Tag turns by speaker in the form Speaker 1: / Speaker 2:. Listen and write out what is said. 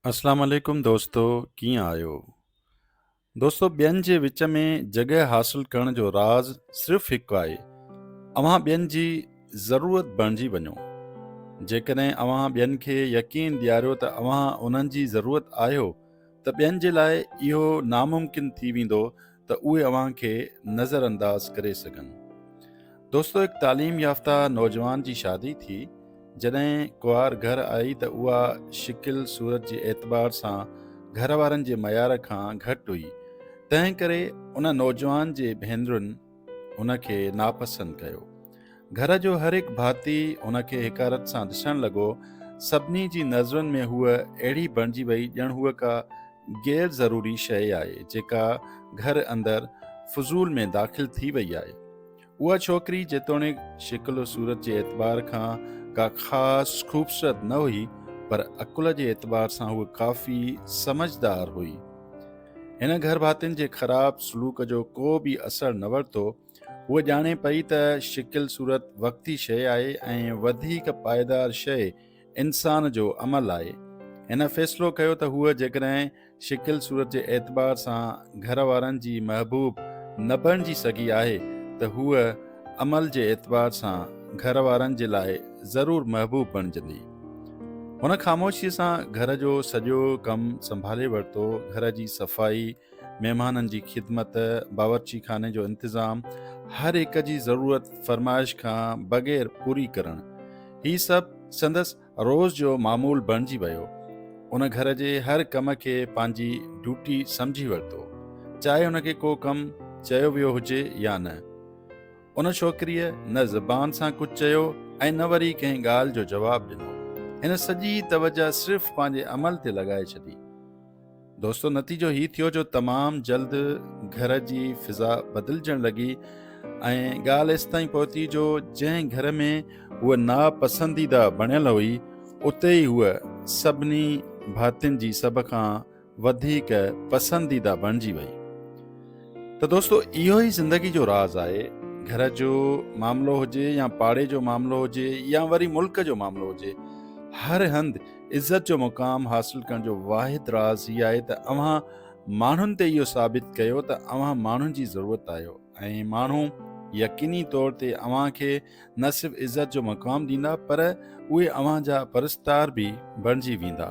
Speaker 1: اسلام عليڪم دوستو ڪيئن آهيو دوستو ٻين جي وچ ۾ جڳهه حاصل ڪرڻ جو راز صرف هڪ آهي اوهان ٻين جي ضرورت بڻجي وڃو جيڪڏهن اوهان ٻين کي يقين ڏياريو ته اوهان انهن جي ضرورت آهيو ته ٻين جي لاء اهو ناممڪن ٿي ويندو ته اهي اوهان کي نظر انداز ڪري سگهن. دوستو هڪ تعليم يافته نوجوان جي شادي ٿي، جڏهن ڪنوار گهر آئي ته اها شڪل صورت جي اعتبار سان گهر وارن جي معيار کان گهٽ هئي، تنهن ڪري ان نوجوان جي ڀينرن هن کي ناپسند ڪيو. گهر جو هر هڪ ڀاتي هن کي حقارت سان ڏسڻ لڳو. سڀني جي نظرن ۾ هوء اهڙي بڻجي وئي ڄڻ هوء ڪا غير ضروري شيء آهي جيڪا گهر اندر فضول ۾ داخل ٿي وئي آهي. اها ڇوڪري جيتوڻيڪ شڪل و صورت جي اعتبار کان ڪا خاص خوبصورت نه هئي پر عقل جي اعتبار سان هوء ڪافي سمجهدار هئي. هن گهر ڀاتين جي خراب سلوڪ جو ڪو به اثر نه ورتو. هوء ڄاڻي پئي ته شڪل صورت وقتي شيء آهي ۽ وڌيڪ پائيدار شيء انسان جو عمل آهي. هن فيصلو ڪيو ته هوء جيڪڏهن شڪل صورت جي اعتبار سان گهر وارن جي محبوب نه بڻجي سگهي آهي ته هوء عمل جي اعتبار سان گهر وارن جي لاء ضرور محبوب بڻجندي. هن خاموشيء سان گهر جو سڄو ڪم سنڀالي ورتو، گهر جي صفائي، مهمانن جي خدمت، باورچي خاني جو انتظام، هر هڪ جي ضرورت فرمائش کان بغير پوري ڪرڻ. هي سڀ سندس روز جو معمول بڻجي ويو. ان گهر جي هر ڪم کي پنهنجي ڊيوٽي سمجهي ورتو، چاهي هن کي ڪو ڪم چيو ويو هجي يا نه. ان ڇوڪريء نه زبان سان ڪجهه چيو ۽ نه وري ڪنهن ڳالهه جو جواب ڏنو. هن سڄي توجهه صرف پنهنجي عمل تي لڳائي ڇڏي. دوستو نتيجو هي ٿيو جو تمام جلد گهر جي فضا بدلجڻ لڳي ۽ ڳالهه ايستائين پهتي جو جنهن گهر ۾ هوء ناپسنديده بڻيل هئي اتي ئي هوء سڀني ڀاتين جي سڀ کان وڌيڪ پسنديده بڻجي وئي. ته دوستو اهو ئي زندگي جو راز آهي گهر جو معاملو هجي يا پاڙي جو معاملو هجي يا وري ملڪ جو معاملو هجي هر هنڌ عزت جو مقام حاصل ڪرڻ جو واحد راز هي آهي ته اوهان ماڻهن تي اهو ثابت ڪيو ته اوهان ماڻهن جي ضرورت آهيو ۽ ماڻهو يقيني طور تي اوهان کي نه صرف عزت جو مقام ڏيندا پر اهي اوهان جا پرستار به بڻجي ويندا.